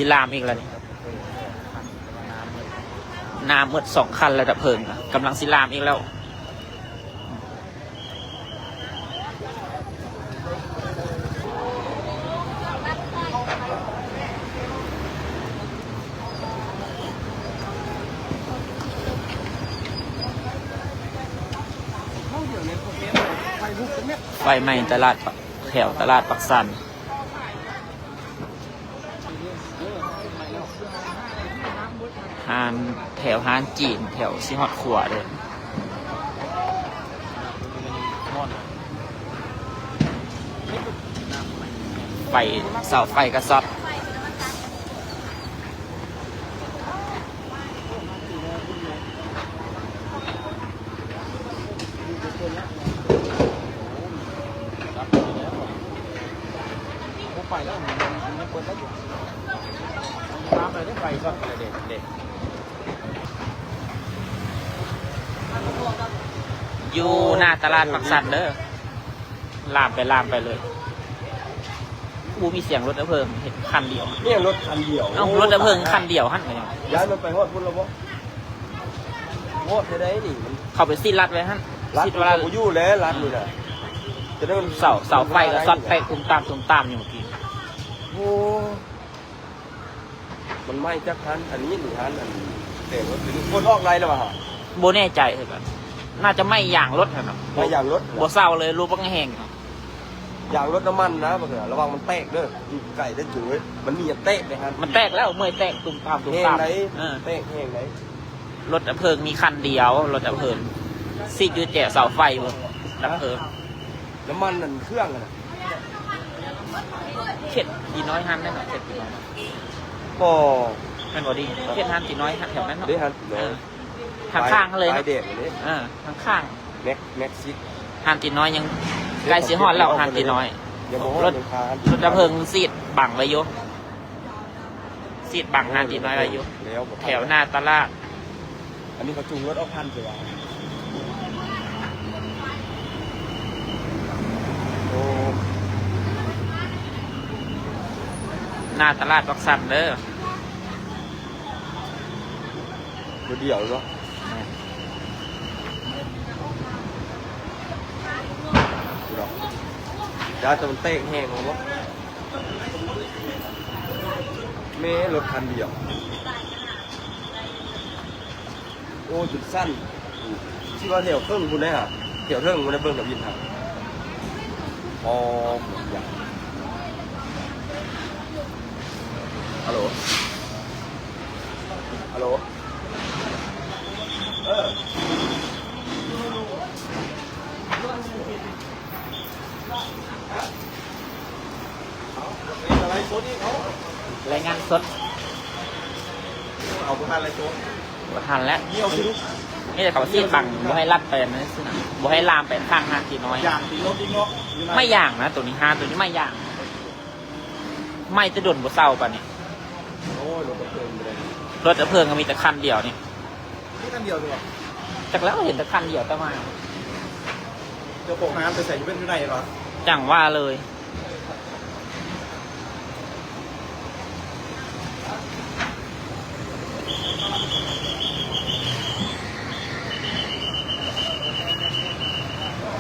ຊິລາມອີກແລ້ວນີ້ ນ້ຳໝົດສອງຄັນແລ້ວ ດັບເພີງກຳລັງຊິລາມອີກແລ້ວ. ໄຟໄໝ້ຕະຫຼາດ ແຖວຕະຫຼາດປາກຊັນ. ຮ້ານ ແຖວຮ້ານຈີນ ແຖວຊິຮອດຂົວເດີ. ໄຟ ເສົາໄຟກະຊັອດ. ຢູ່ໜ້າຕະຫຼາດປາກຊັນເດີ. ລາມໄປ ລາມໄປເລີຍ. ບໍ່ມີສຽງລົດດັບເພີງ ເຫັນຄັນດຽວ. ມີຫຍັງລົດຄັນດຽວ? ເອົ້າ ລົດດັບເພີງຄັນດຽວຫັ້ນ. ຍ້າຍລົດໄປຮອດພຸ້ນແລ້ວບໍ່? ຮອດແທ້ໃດນີ້. ມັນເຂົ້າໄປຊິດລັດໄວ້ຫັ້ນ. ລັດ ຊິດວ່າ ບໍ່ຢູ່ແລ້ວ ລັດນີ້ນະ. ຈະໄດ້ ເສົາ ເສົາໄຟກະຊັອດແຕກຕຸມຕາມ ຕຸມຕາມຢູ່ເມື່ອກີ້. ໂອ້ ມັນໄໝ້ຈັກຫັ້ນ ອັນນີ້ ຫຼືຫັ້ນ ອັນແຕ່ງລົດ ນີ້ ຄົນອອກໄລ່ແລ້ວຫວາ? ບໍ່ແນ່ໃຈຄືກັນ ໜ້າຈະໄໝ້ຢາງລົດຫັ້ນນະ. ໄໝ້ຢາງລົດ ບໍ່ເຊົາເລີຍ ລົມບັກແຮງ. ຢາງລົດນ້ຳມັນນະ ບັກເທື່ອລະວັງມັນແຕກເດີ. ຢູ່ໄກເດີຈຸ້ຍ ມັນມີຫຍັງແຕກໃນຫັ້ນ. ມັນແຕກແລ້ວ ເມື່ອຍແຕກຕຸມຕາມ ຕຸມຕາມ. ແຮງໃດ໋ ເອີ ແຕກແຮງໃດ໋. ລົດດັບເພີງມີຄັນດຽວ ລົດດັບເພີງ ຊິດຢູ່ແຈເສົາໄຟພຸ້ນ ດັບເພີງ. ນ້ຳມັນນັ້ນ ເຄື່ອງຫັ້ນນະ. ເຂດຕີນ້ອຍຫັ້ນແຫຼະເນາະ ເຂດຕີນ້ອຍ. ບໍ່ ແມ່ນບໍ່ດີ? ເຂດຮ້ານຕີນ້ອຍ ແຖວນັ້ນເນາະ. ເດ້ຮ້ານຕີນ້ອຍ. ເອີ ທາງຂ້າງເລີຍເນາະ. ປ້າຍແດງເດ້. ເອີ ທາງຂ້າງ. ແມັກ ແມັກຊິດ. ຮ້ານຕີນ້ອຍຍັງໃກ້ຊິຮອດແລ້ວ ຮ້ານຕີນ້ອຍ. ຍັງບໍ່ຮອດ ລົດ ຍັງຄາ ລົດດັບເພີງຊິດບັງໄວ້ຢູ່. ຊິດບັງຮ້ານຕີນ້ອຍໄວ້ຢູ່ ແຖວໜ້າຕະຫຼາດ. ອັນນີ້ເຂົາຈູງລົດອອກທັນຊິວ່າ. ໂອ້ ໜ້າຕະຫຼາດປາກຊັນເດີ. ບໍ່ດຽວເນາະ. ແມ່ນ. ຢ່າແຕ່ມັນແຕກແຮງເນາະ. ແມ່ ລົດຄັນດຽວ. ໂອ້ ຈົນສັ່ນ. ຊິວ່າແຖວເທິງພຸ້ນໄດ໋ຫະ ແຖວເທິງພຸ້ນໄດ໋ ເບິ່ງທະວິດຫະ. ອໍ ຮັລໂຫຼ ຮັລໂຫຼ ເອີ. ລາຍງານສົດ. ເອົາ ບໍ່ທັນລາຍສົດ. ບໍ່ທັນແລ້ວ. ມີແຕ່ເຂົາຊິດບັງ ບໍ່ໃຫ້ລັດໄປນັ້ນຊື່ນະ ບໍ່ໃຫ້ລາມໄປຂ້າງຮ້ານຕີນ້ອຍ. ຢາງຕີລົດອີກເນາະ. ໄມ້ຢາງນະ ໂຕນີ້ ຮ້ານໂຕນີ້ໄມ້ຢາງ. ໄໝ້ແຕ່ດົນບໍ່ເຊົາປານນີ້. ໂອ້ຍ ລົດດັບເພີງບໍ່ໄດ້. ລົດດັບເພີງກະມີແຕ່ຄັນດຽວນີ້. ມີຄັນດຽວຕິວະ? ຈັກແລ້ວ ເຫັນແຕ່ຄັນດຽວແຕ່ມາ. ເຈົ້າຂອງຮ້ານໄປໃສ? ຢູ່ເປັນຢູ່ໃນຫວະ? ຈັ່ງວ່າເລີຍ.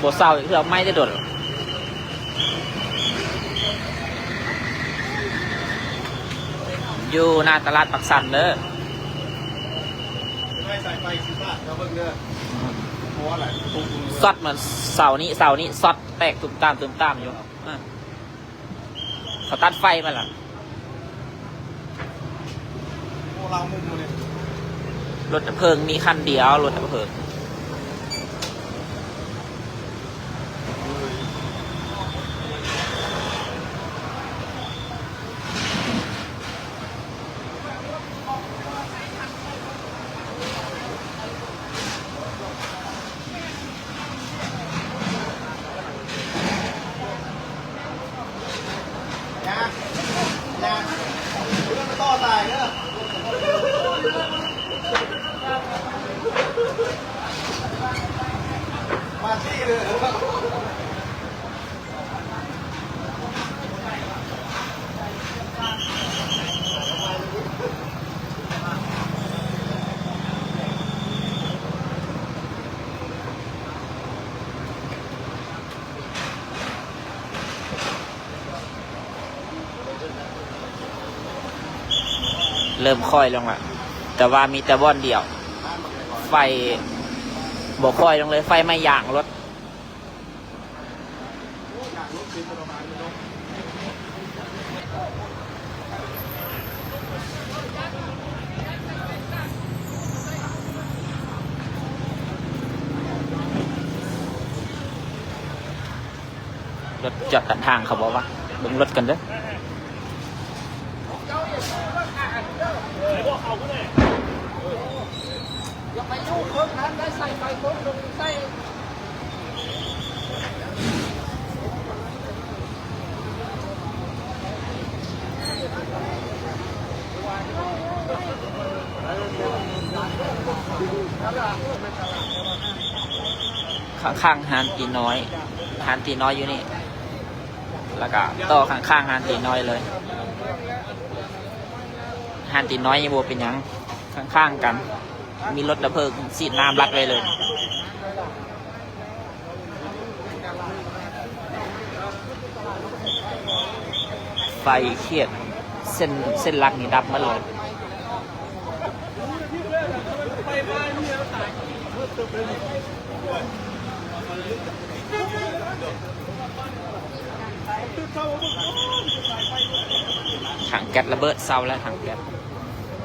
ບໍ່ເຊົາອີກເທື່ອ ໄໝ້ແຕ່ດົນ. ຢູ່ໜ້າຕະຫຼາດປາກຊັນເດີ. ຊັອດເໝືອນເສົານີ້ ເສົານີ້ຊັອດແຕກຕຸມຕາມຕຸມຕາມຢູ່. ເອີ ເຂົາຕັດໄຟມາລະ. ໂອ້ ລາວມຸມມາເລີຍ. ລົດດັບເພີງມີຄັນດຽວ ລົດດັບເພີງ. ຢ່າ ຢ່າ ເລື່ອງຕໍ່ຕາຍເດີ. ເລີ່ມຄ່ອຍລົງລະ ແຕ່ວ່າມີແຕ່ບ່ອນດຽວ ໄຟບໍ່ຄ່ອຍລົງເລີຍ ໄຟໄໝ້ຢາງລົດ. ລົດຈອດຕັດທາງເຂົາບໍ່ວະ? ເບິ່ງລົດກັນເດີ້. ຂ້າງໆຮ້ານຕີນ້ອຍ ຮ້ານຕີນ້ອຍຢູ່ນີ້ ແລ້ວກະຕໍ່ຂ້າງໆຮ້ານຕີນ້ອຍເລີຍ. ຮ້ານຕີນ້ອຍບໍ່ເປັນຫຍັງ ຂ້າງໆກັນ ມີລົດດັບເພີງສີດນ້ຳລັດໄວ້ເລີຍ. ໄຟເຂດເສັ້ນ ເສັ້ນຫຼັກນີ້ດັບໝົດເລີຍ. ຖັງແກັສລະເບີດ ເຊົາແລ້ວຖັງແກັສ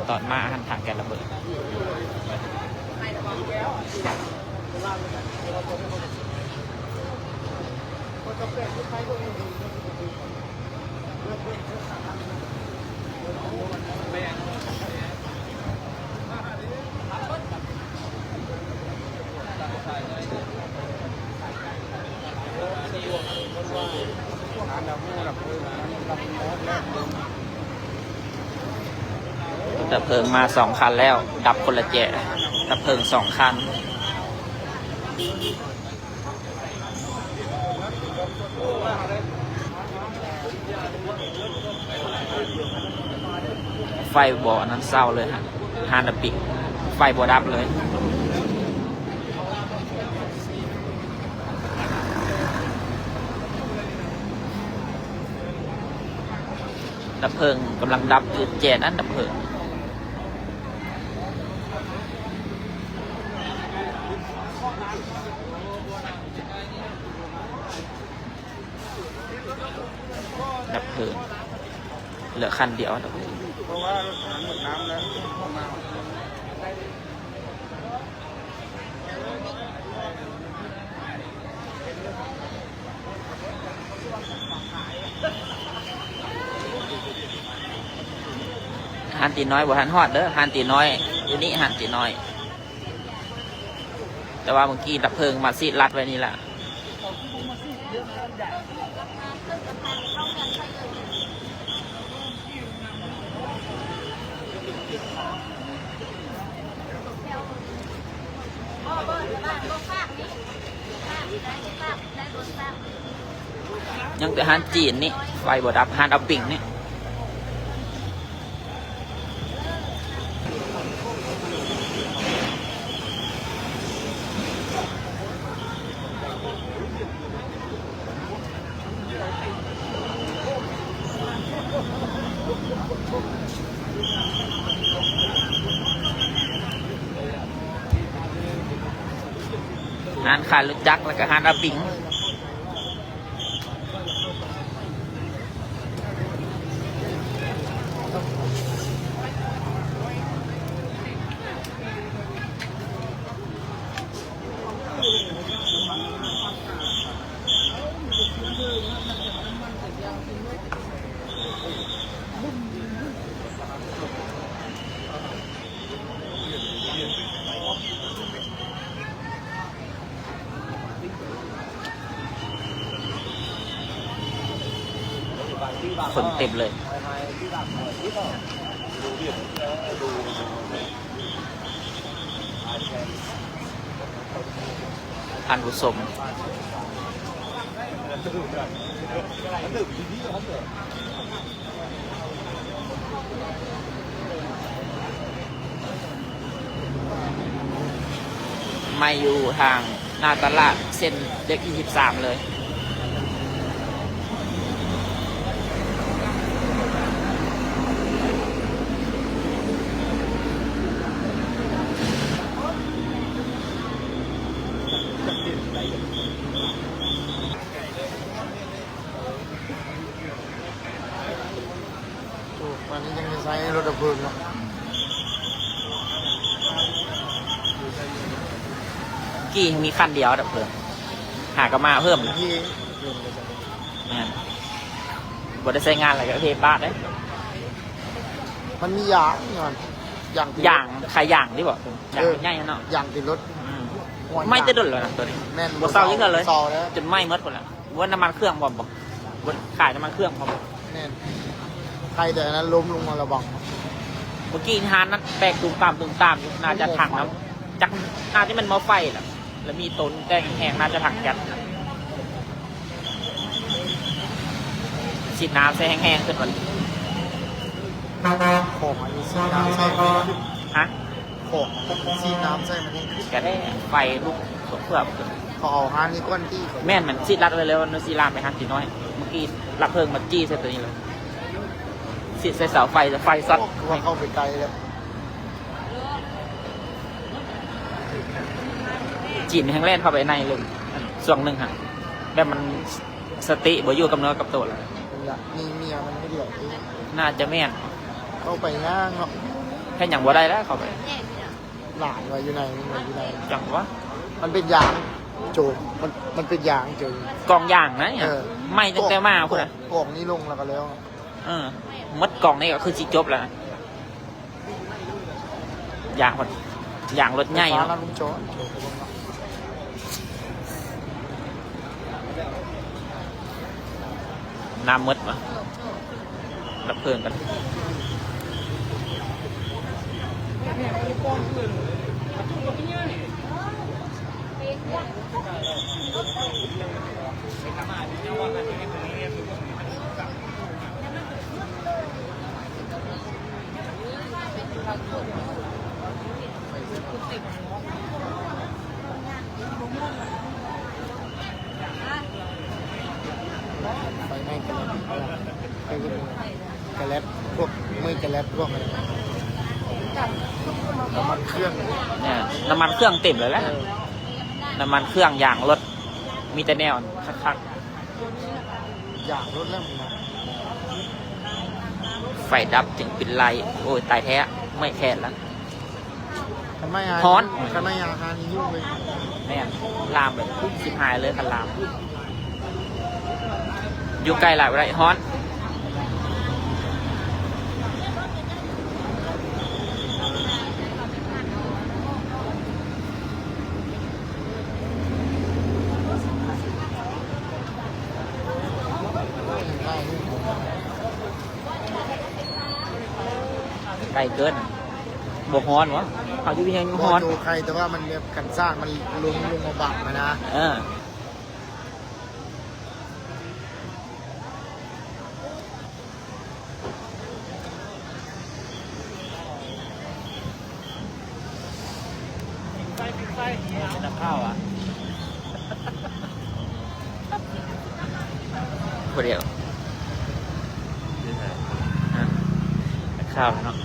ຕອນມາຫັ້ນຖັງແກັສລະເບີດ. ດັບເພີງມາສອງຄັນແລ້ວ ດັບຄົນລະແຈ ດັບເພີງສອງຄັນ. ໄຟບໍ່ອັນນັ້ນເຊົາເລີຍ ຮ້ານອາປິກ ໄຟບໍ່ດັບເລີຍ. ດັບເພີງກຳລັງດັບຢູ່ ແຈນັ້ນດັບເພີງ. ດັບເພີງ ເຫຼືອຄັນດຽວດັບເພີງ. ເພາະວ່າລົດນ້ຳແລ້ວ ຮ້ານຕີນ້ອຍບໍ່ທັນຮອດເດີ້ ຮ້ານຕີນ້ອຍຢູ່ນີ້ ຮ້ານຕີນ້ອຍ. ແຕ່ວ່າເມື່ອກີ້ດັບເພີງມາສີດລັດໄວ້ນີ້ລະ. ຍັງແຕ່ຮ້ານຈີນນີ້ ໄຟບໍ່ດັບ ຮ້ານອາປິງນີ້. ຮ້ານຂາຍລົດຈັກ ແລ້ວກະຮ້ານອາປິງ. ຄົນເຕັມເລີຍ. ທ່ານຜູ້ຊົມ. ໄໝ້ຢູ່ທາງໜ້າຕະຫຼາດເສັ້ນເລກທີສິບສາມເລີຍ. ໃນລົດດັບເພີງເນາະ ກີ້ມີຄັນດຽວດັບເພີງ ຫາກໍມາເພີ່ມນະ ທີ່ ແມ່ນ ບໍ່ໄດ້ໃຊ້ງານແລ້ວກໍເພປາດເດ້ ມັນມີຢາງ ຢາງ ຢາງ ຂາຍຢາງຕິບໍ? ຢາງ ເອີ ໃຫຍ່ເນາະ ຢາງຕິດລົດ ອືມ ໄໝ້ແຕ່ດົນແລ້ວນະໂຕນີ້ ແມ່ນ ບໍ່ເຊົາຈັກເທື່ອເລີຍ ເຊົາແລ້ວ ຈົນໄໝ້ໝົດພຸ້ນລະ. ວ່ານ້ຳມັນເຄື່ອງພ້ອມບໍ່? ບໍ່ຂາຍນ້ຳມັນເຄື່ອງພ້ອມບໍ່? ແມ່ນ ໃຜແຕ່ອັນນັ້ນລົ້ມລົງມາລະວັງ. ເມື່ອກີ້ຮ້ານນັ້ນແຕກຕຸມຕາມຕຸມຕາມຢູ່ ໜ້າຈະຖັງນ້ຳ ຈັກ ໜ້າຈະແມ່ນໝໍ້ໄຟລະ ລະມີຕົ້ນແຕກແຮງ ໜ້າຈະຖັງແກັສ. ສີດນ້ຳໃສ່ແຮງໆ ຂຶ້ນບັດນີ້ ຂອງອັນນີ້ສີດນ້ຳໃສ່ ຮະ? ຂອງສີດນ້ຳໃສ່ມັນແຮງຂຶ້ນ ກະໄດ້ໄຟລຸກເພື່ອມຂຶ້ນ ເຂົາເອົາຮ້ານນີ້ກ່ອນຕິ. ແມ່ນ ມັນສີດລັດໄວ້ແລ້ວ ມັນຊິລາມໄປຮ້ານຕີນ້ອຍ. ເມື່ອກີ້ດັບເພີງມາຈີ້ໃສ່ໂຕນີ້ເລີຍ ສີດໃສ່ເສົາໄຟ ໄຟຊັອດ ຄືວ່າເຂົ້າໄປໄກແລ້ວ. ຈີນແຮ່ງແລ່ນເຂົ້າໄປໃນເລີຍ ຊ່ວງໜຶ່ງຫັ້ນ ແບບມັນສະຕິບໍ່ຢູ່ກັບເນື້ອກັບໂຕແລ້ວ. ນີ້ເມຍມັນເຮັດຫຍັງ? ໜ້າຈະແມ່ນ ເຂົ້າໄປຍາກເນາະ ເຮັດຫຍັງບໍ່ໄດ້ແລ້ວເຂົ້າໄປ. ຫຼານວ່າຢູ່ໃນ ມັນວ່າຢູ່ໃນ ຈັ່ງວະ ມັນເປັນຢາງໂຈນ ມັນ ມັນເປັນຢາງໂຈນ ກອງຢາງນະ. ເອີ ໄໝ້ຕັ້ງແຕ່ມາພຸ້ນນະ ກອງນີ້ລົງແລ້ວກໍແລ້ວ. ເອີ ໝົດກອງນີ້ກໍຄືຊິຈົບແລ້ວນະ. ຢາງ ຢາງລົດໃຫຍ່ເນາະ ໄຟຟ້າລັດວົງຈອນ. ນ້ຳໝົດວະ ດັບເພີງກັນ. ໄຟໄໝ້ກະແລັບ ກະແລັບ ພວກໄໝ້ກະແລັບ ພວກນັ້ນ ນ້ຳມັນເຄື່ອງ ນ້ຳມັນເຄື່ອງເຕັມເລີຍແຫຼະ. ເອີ ນ້ຳມັນເຄື່ອງ ຢາງລົດ ມີແຕ່ແນວຄັກໆ. ຢາງລົດແລ້ວມັນນະ ໄຟດັບຈຶ່ງເປັນໄລ. ໂອ້ຍ ຕາຍແທ້ ເມື່ອຍແຂນລະ. ຄັນໄໝ້ຫາ ຮ້ອນ ຄັນໄໝ້ຫາ ຫານີ້ຫຍຸ້ງເລີຍ. ແມ່ນ ລາມແບບ ຊິບຫາຍເລີຍຄັນລາມ. ຢູ່ໃກ້ຫຼາຍບໍ່ໄດ້ ຮ້ອນ. ໄກເກີນ ບໍ່ຮ້ອນຫວາ? ເຮົາຢູ່ເຮືອນຍັງຮ້ອນ. ບໍ່ ໂຕໄຄ ແຕ່ວ່າມັນແບບກັນຊາກມັນລົງ ລົງມາບັງຫັ້ນນະ. ເອີ. ນັກຂ່າວອະ ຜູ້ດຽວ ຮະ ນັກຂ່າວເນາະ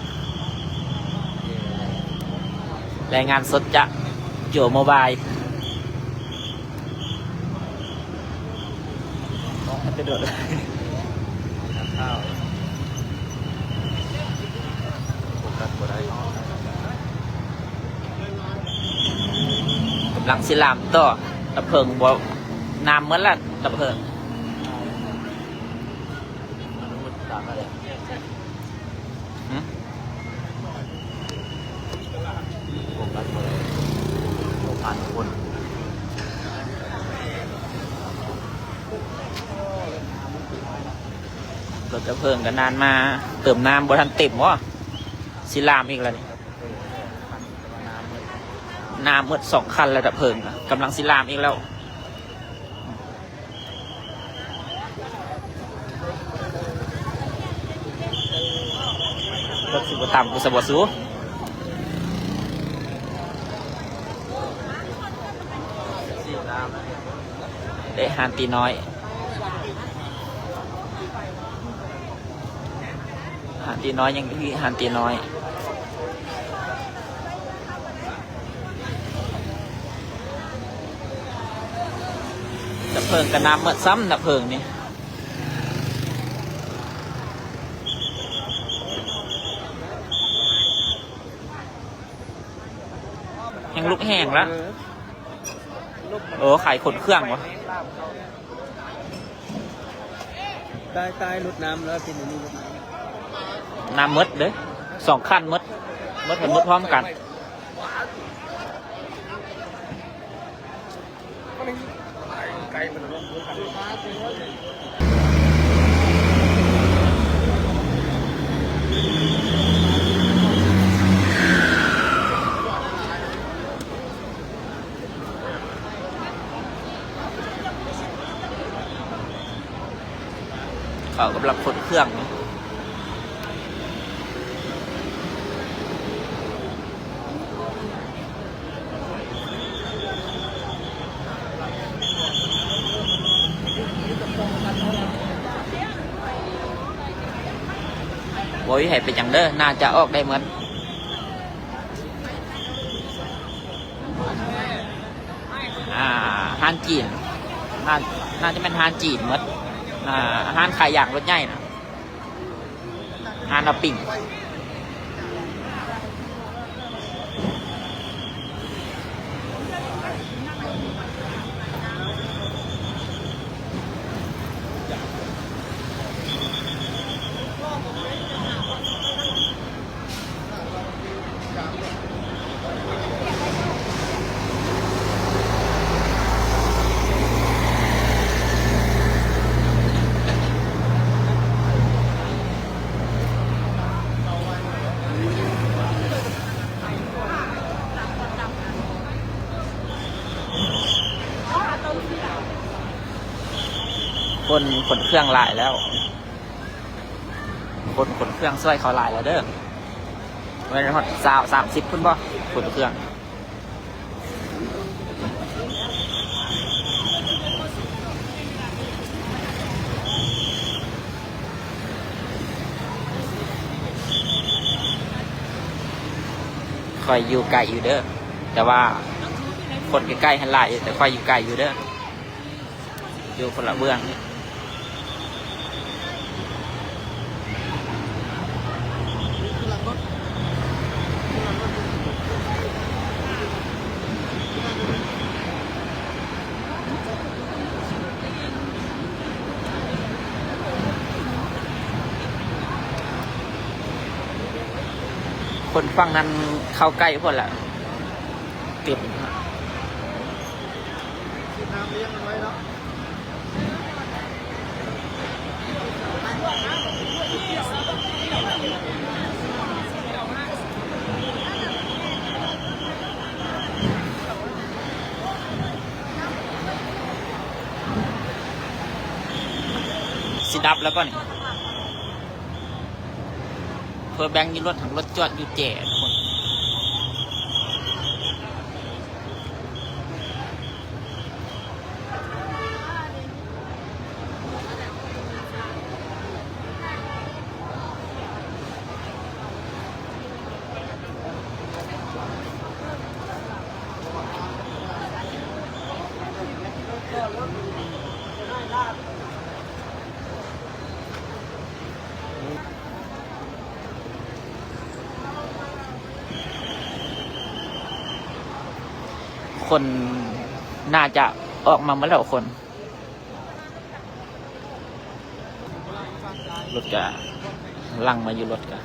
ລາຍງານສົດຈາກໂຈໂມບາຍ. ໄປໂດດ ນັກຂ່າວ ໂຟກັສບໍ່ໄດ້ ກຳລັງຊິລາມຕໍ່. ດັບເພີງບໍ່ ນ້ຳໝົດລະ ດັບເພີງ. ຫຶ ໂຟກັສບໍ່ໄດ້ ບໍ່ຜ່ານຄົນ. ລົດດັບເພີງກໍນານມາເຕີມນ້ຳບໍ່ທັນເຕັມບໍ ຊິລາມອີກແລ້ວນີ້. ນ້ຳໝົດສອງຄັນແລ້ວ ດັບເພີງກຳລັງຊິລາມອີກແລ້ວ. ລົດຊິບໍ່ຕາມກູຊະບໍ່ຊູ. ເດ້ ຮ້ານຕີນ້ອຍ ຮ້ານຕີນ້ອຍ ຍັງຢູ່ທີ່ຮ້ານຕີນ້ອຍ. ດັບເພີງກໍນ້ຳໝົດຊ້ຳ ດັບເພີງນີ້. ລຸກແຮງລະ. ເອີ ໂອ້ ຂາຍຂົນເຄື່ອງວະ. ຕາຍ ຕາຍ ລົດນ້ຳແລ້ວ ເປັນອັນນີ້ລົດນ້ຳ ນ້ຳໝົດເດີ້ ສອງຄັນໝົດ ໝົດໃຫ້ໝົດພ້ອມກັນ. ເຂົາກຳລັງຂົນເຄື່ອງ. ບໍ່ມີໃຜເປັນຫຍັງເດີ້ ໜ້າຈະອອກໄດ້ໝົດ. ອ່າ ຮ້ານຈີນ ໜ້າ ໜ້າຈະແມ່ນຮ້ານຈີນໝົດ. ອ່າ ຮ້ານຂາຍຢາງລົດໃຫຍ່ນະ ຮ້ານເອົາປີ້ງ. ຄົນຂົນເຄື່ອງຫຼາຍແລ້ວ. ຄົນຂົນເຄື່ອງຊ່ວຍເຂົາຫຼາຍແລ້ວເດີ້. ແມ່ນຮອດຊາວ ສາມສິບພຸ້ນບໍ່ ຂົນເຄື່ອງ. ຂ້ອຍຢູ່ໄກຢູ່ເດີ້ ແຕ່ວ່າຄົນໃກ້ໆຫັ້ນຫຼາຍຢູ່ ແຕ່ຂ້ອຍຢູ່ໄກຢູ່ເດີ້. ຢູ່ຄົນລະເບື້ອງ. ຄົນຝັ່ງນັ້ນເຂົ້າໃກ້ໂພດລະ ເຕັມ. ຊິດັບແລ້ວບໍ່ນີ້? ເພິ່ນແບ່ງຢູ່ລົດ ທັງລົດຈອດຢູ່ແຈທຸກຄົນ. ຄົນໜ້າຈະອອກມາໝົດແລ້ວຄົນ. ລົດກະຫຼັ່ງມາຢູ່ລົດກະ.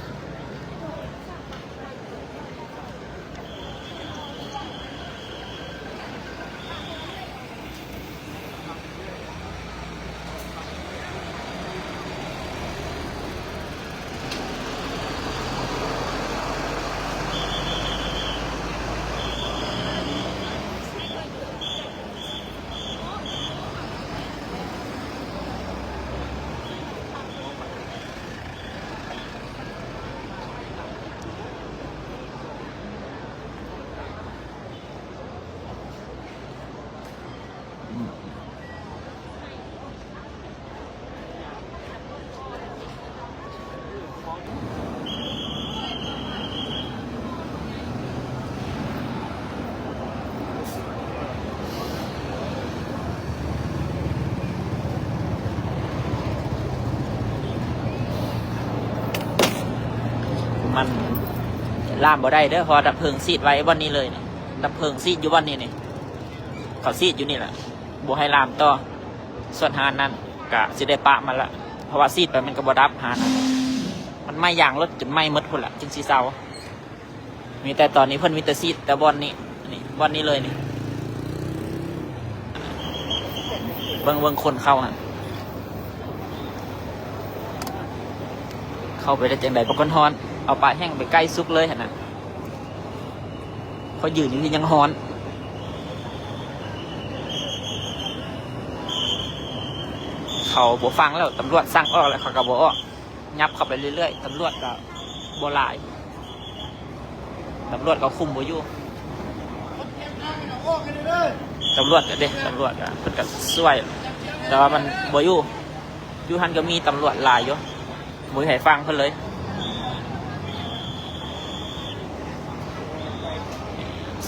ມັນລາມບໍ່ໄດ້ເດີ້ ເພາະວ່າດັບເພີງສີດໄວ້ບ່ອນນີ້ເລີຍ. ດັບເພີງສີດຢູ່ບ່ອນນີ້ນີ້ ເຂົາສີດຢູ່ນີ້ແຫຼະ ບໍ່ໃຫ້ລາມຕໍ່. ສ່ວນຮ້ານນັ້ນກະຊິໄດ້ປະມັນລະ ເພາະວ່າສີດໄປມັນກະບໍ່ດັບ ຮ້ານນັ້ນມັນໄໝ້ຢາງລົດຈົນໄໝ້ໝົດພຸ້ນລະ ຈຶ່ງຊິເຊົາ. ມີແຕ່ຕອນນີ້ເພິ່ນມີແຕ່ສີດແຕ່ບ່ອນນີ້ ນີ້ ບ່ອນນີ້ເລີຍນີ້. ເບິ່ງ ເບິ່ງຄົນເຂົ້າຫັ້ນ ເຂົ້າໄປໄດ້ຈັ່ງໃດ ປາກກອນຮ້ອນ ເອົາປາແຫ້ງໄປໃກ້ສຸກເລີຍຫັ້ນນະ. ຂ້ອຍຢືນຢູ່ນີ້ຍັງຮ້ອນ. ເຂົາບໍ່ຟັງແລ້ວ ຕຳຫຼວດສັ່ງອອກແລ້ວ ເຂົາກະບໍ່ອອກ. ຫຍັບເຂົ້າໄປເລື້ອຍໆ ຕຳຫຼວດກະບໍ່ຫຼາຍ ຕຳຫຼວດກະຄຸມບໍ່ຢູ່. ຕຳຫຼວດກະເດ້ ຕຳຫຼວດກະ ເພິ່ນກະຊ່ວຍ ແຕ່ວ່າມັນບໍ່ຢູ່. ຢູ່ຫັ້ນກະມີຕຳຫຼວດຫຼາຍຢູ່ ບໍ່ມີໃຜຟັງເພິ່ນເລີຍ.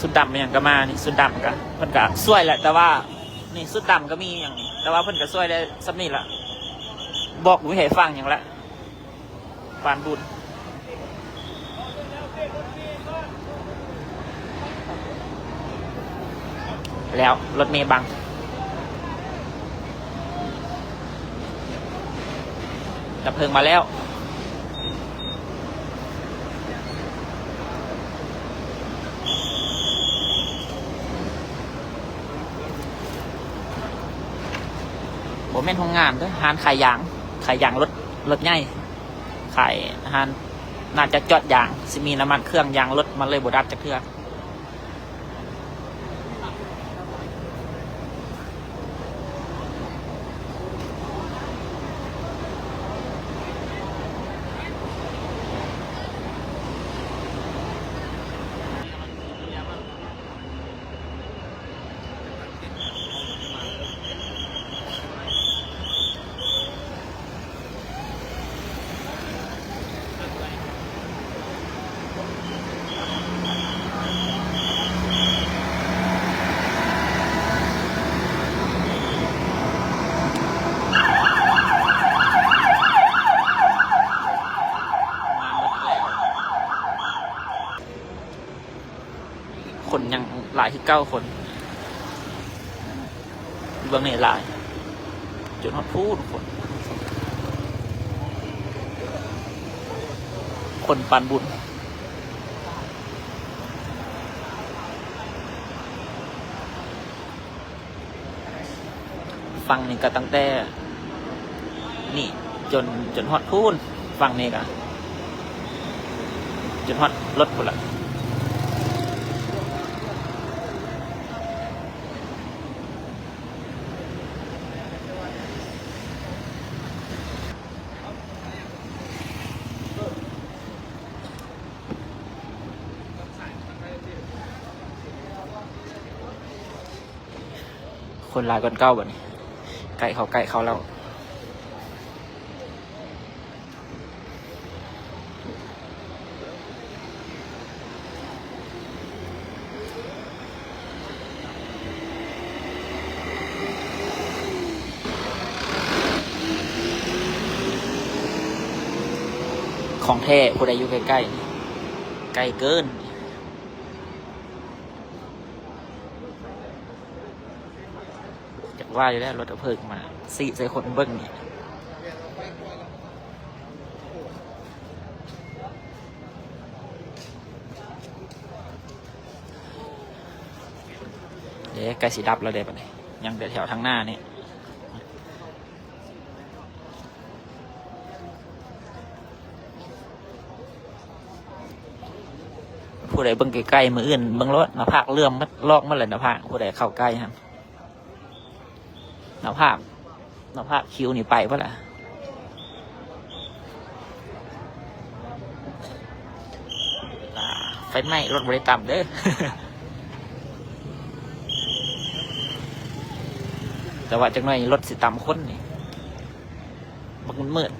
ຊຸດດຳອີ່ຫຍັງກະມານີ້ ຊຸດດຳກະ ເພິ່ນກະຊ່ວຍແຫຼະ ແຕ່ວ່າ ນີ້ຊຸດດຳກະມີຫຍັງນີ້ ແຕ່ວ່າເພິ່ນກະຊ່ວຍໄດ້ສ່ຳນີ້ລະ ບອກບໍ່ມີໃຜຟັງຫຍັງລະ ປານບຸນ. ແລ້ວລົດເມບັງ ດັບເພີງມາແລ້ວ. ບໍ່ແມ່ນໂຮງງານເດີ້ ຮ້ານຂາຍຢາງ ຂາຍຢາງລົດ ລົດໃຫຍ່ ຂາຍ ຮ້ານ ໜ້າຈະຈອດຢາງ ຊິມີນ້ຳມັນເຄື່ອງ ຢາງລົດມັນເລີຍບໍ່ດັບຈັກເທື່ອ. ຄົນຍັງຫຼາຍຄືເກົ່າ ຄົນ ເບິ່ງນີ້ຫຼາຍ ຈົນຮອດພຸ້ນ ຄົນ ຄົນປານບຸນ. ຝັ່ງນີ້ກະຕັ້ງແຕ່ນີ້ຈົນ ຈົນຮອດພຸ້ນ ຝັ່ງນີ້ກະຈົນຮອດລົດພຸ້ນລະ. ຄົນຫຼາຍກວ່າເກົ່າບັດນີ້ ໃກ້ເຂົ້າ ໃກ້ເຂົ້າແລ້ວ. ຂອງແທ້ ຜູ້ໃດຢູ່ໃກ້ໆ ໃກ້ເກີນ. ຈັກວ່າຢູ່ແລ້ວ ລົດດັບເພີງມາສີໃສ່ຄົນເບິ່ງນີ້ ເດ້ ໃກ້ຊິດັບແລ້ວເດ້ບັດນີ້ ຍັງແຕ່ແຖວທາງໜ້ານີ້. ຜູ້ໃດເບິ່ງໃກ້ໆ ມື້ອື່ນເບິ່ງໂລດ ໜ້າຜາກເຫຼື້ອມໝົດ ລອກໝົດແຫຼະໜ້າຜາກ ຜູ້ໃດເຂົ້າໃກ້ຫັ້ນ ໜ້າຜາກ ໜ້າຜາກຄິ້ວນີ້ໄປເບິດລະ. ອ່າ ໄຟໄໝ້ ລົດບໍ່ໄດ້ຕຳເດີ້ ແຕ່ວ່າຈັກໜ້ອຍລົດຊິຕຳຄົນນີ້ ບັກມືດ. ເ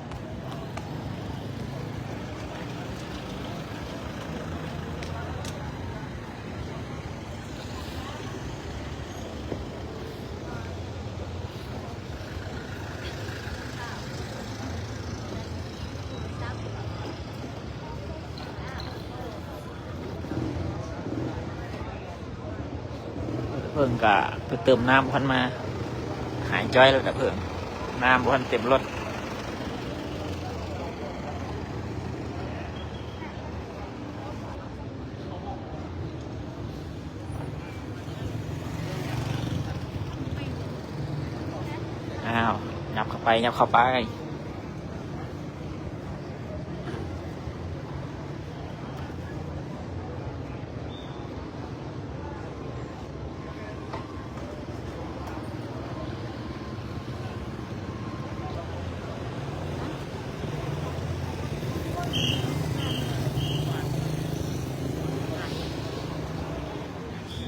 ເພິ່ງກະໄປເຕີມນ້ຳ ບໍ່ທັນມາ ຫາຍຈ້ອຍແລ້ວດາເພິ່ງ ນ້ຳບໍ່ທັນເຕັມລົດ. ອ້າວ ຫຍັບເຂົ້າໄປ ຫຍັບເຂົ້າໄປ.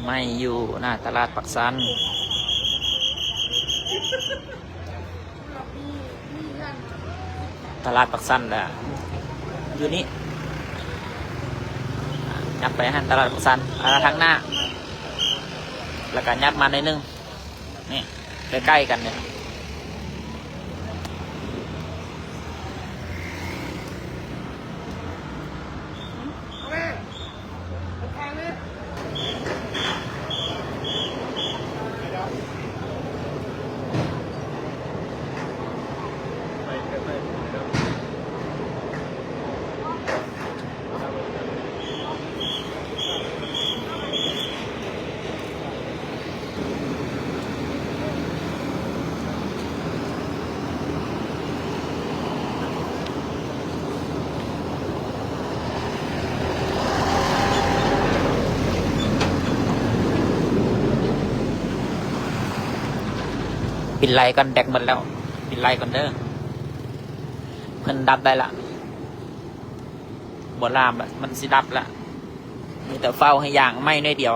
ໄມ້ຢູ່ໜ້າຕະຫຼາດປາກຊັນ. ຕະຫຼາດປາກຊັນລະຢູ່ນີ້ ຍັບໄປຫັ້ນ ຕະຫຼາດປາກຊັນ ອັນນັ້ນທາງໜ້າ ແລ້ວກະຍັບມາໜ້ອຍໜຶ່ງ ນີ້ ໃກ້ໆກັນນີ້. ປິດໄລກ່ອນ ແບັດໝົດແລ້ວ ປິດໄລກ່ອນເດີ. ເພິ່ນດັບໄດ້ລະ ບໍ່ລາມລະ ມັນຊິດັບລະ ມີແຕ່ເຝົ້າໃຫ້ຢ່າງໄມ້ໜ້ອຍດຽວ.